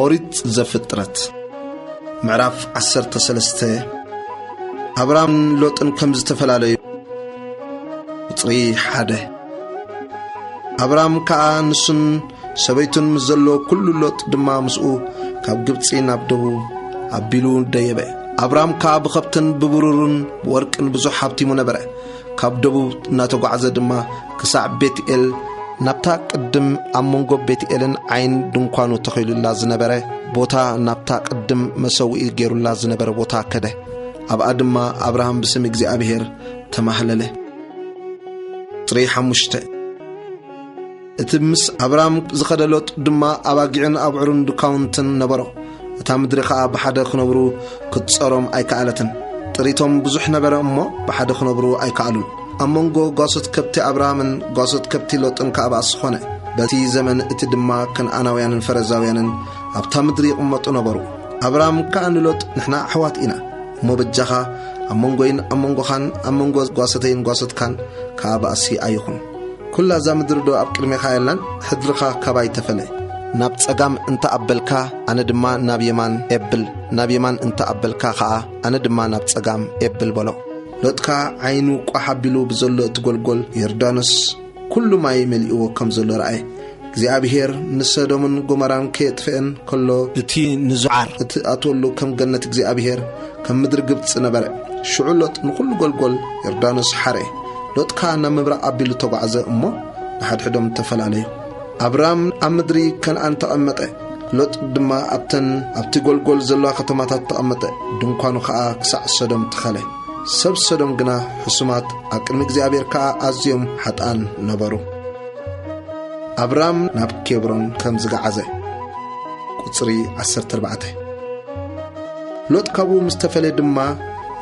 ኦሪት ዘፍጥረት ምዕራፍ ዓሰርተ ሰለስተ። ኣብራምን ሎጥን ከም ዝተፈላለዩ። ቁጽሪ ሓደ። ኣብራም ከኣ ንሱን ሰበይቱን ምስ ዘሎ ኩሉ፣ ሎጥ ድማ ምስኡ፣ ካብ ግብጺ ናብ ደቡብ ኣቢሉ ደየበ። ኣብራም ከኣ ብኸብትን ብብሩርን ብወርቅን ብዙሕ ሃብቲሙ ነበረ። ካብ ደቡብ እናተጓዕዘ ድማ ክሳዕ ቤትኤል፣ ናብታ ቅድም ኣብ መንጎ ቤትኤልን ዓይን ድንኳኑ ተኺሉላ ዝነበረ ቦታ፣ ናብታ ቅድም መሰውኢ ገይሩላ ዝነበረ ቦታ ከደ። ኣብኣ ድማ ኣብርሃም ብስም እግዚኣብሔር ተማህለለ። ቁጽሪ ሓሙሽተ። እቲ ምስ ኣብራም ዝኸደ ሎጥ ድማ ኣባጊዕን ኣብዕሩን ድካውንትን ነበሮ። እታ ምድሪ ኸኣ ብሓደ ክነብሩ ክትጸሮም ኣይከኣለትን። ጥሪቶም ብዙሕ ነበረ እሞ ብሓደ ክነብሩ ኣይከኣሉን። ኣብ መንጎ ጓሶት ከብቲ ኣብራምን ጓሶት ከብቲ ሎጥን ከኣ ባእሲ ኾነ። በቲ ዘመን እቲ ድማ ከነኣናውያንን ፈረዛውያንን ኣብታ ምድሪ ይቕመጡ ነበሩ። ኣብራም ከኣ ንሎጥ፣ "ንሕና ኣሕዋት ኢና እሞ በጃኻ ኣብ መንጎይን ኣብ መንጎኻን ኣብ መንጎ ጓሶተይን ጓሶትካን ከኣ ባእሲ ኣይኹን። ኩላ እዛ ምድሪ ዶ ኣብ ቅድሜኻ የላን? ሕድርኻ ካባይ ተፈለ። ናብ ጸጋም እንተ ኣበልካ፣ ኣነ ድማ ናብ የማን ኤብል፣ ናብ የማን እንተ ኣበልካ ኸኣ፣ ኣነ ድማ ናብ ጸጋም ኤብል" በሎ። ሎጥ ከኣ ዓይኑ ቋሕ ኣቢሉ ብዘሎ እቲ ጐልጐል ዮርዳኖስ ኩሉ ማይ መሊእዎ ከም ዘሎ ረኣየ። እግዚኣብሔር ንሰዶምን ጎመራን ከየጥፍአን ከሎ፣ እቲ ንዞዓር እትኣትወሉ ከም ገነት እግዚኣብሔር፣ ከም ምድሪ ግብጺ ነበረ። ሽዑ ሎጥ ንኹሉ ጐልጐል ዮርዳኖስ ሓርኤ። ሎጥ ከኣ ናብ ምብራቕ ኣቢሉ ተጓዕዘ እሞ፣ ንሓድሕዶም ተፈላለዩ። ኣብራም ኣብ ምድሪ ከነኣን ተቐመጠ። ሎጥ ድማ ኣብተን ኣብቲ ጐልጐል ዘለዋ ከተማታት ተቐመጠ። ድንኳኑ ኸኣ ክሳዕ ሰዶም ተኸለ። ሰብ ሰዶም ግና ሕሱማት፣ ኣብ ቅድሚ እግዚኣብሔር ከኣ ኣዝዮም ሓጥኣን ነበሩ። ኣብራም ናብ ኬብሮን ከም ዝገዓዘ። ቁጽሪ ዓሰርተ ኣርባዕተ። ሎጥ ካብኡ ምስ ተፈለ ድማ፣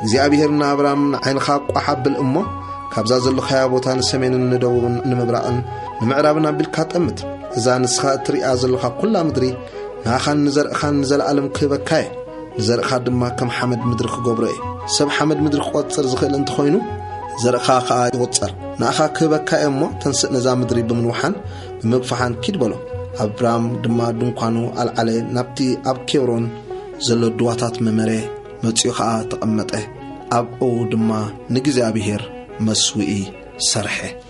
እግዚኣብሔር ንኣብራም፣ "ንዓይንኻ ቋሕ ኣብል እሞ፣ ካብዛ ዘለኻያ ቦታ ንሰሜንን ንደቡብን ንምብራቕን ንምዕራብን ኣቢልካ ጠምት። እዛ ንስኻ እትሪኣ ዘለኻ ኩላ ምድሪ ንኣኻን ንዘርእኻን ንዘለኣለም ክህበካ እየ። ንዘርእኻ ድማ ከም ሓመድ ምድሪ ክገብሮ እየ። ሰብ ሓመድ ምድሪ ክቖጽር ዝኽእል እንተኾይኑ፣ ዘርእኻ ኸኣ ይቑጸር። ንኣኻ ክህበካ እየ እሞ፣ ተንስእ፣ ነዛ ምድሪ ብምንውሓን ብምግፋሓን ኪድ" በሎ። ኣብራም ድማ ድንኳኑ ኣልዓለ፣ ናብቲ ኣብ ኬብሮን ዘሎ ድዋታት መመረ መጺኡ ኸኣ ተቐመጠ። ኣብኡ ድማ ንእግዚኣብሔር መስውኢ ሰርሐ።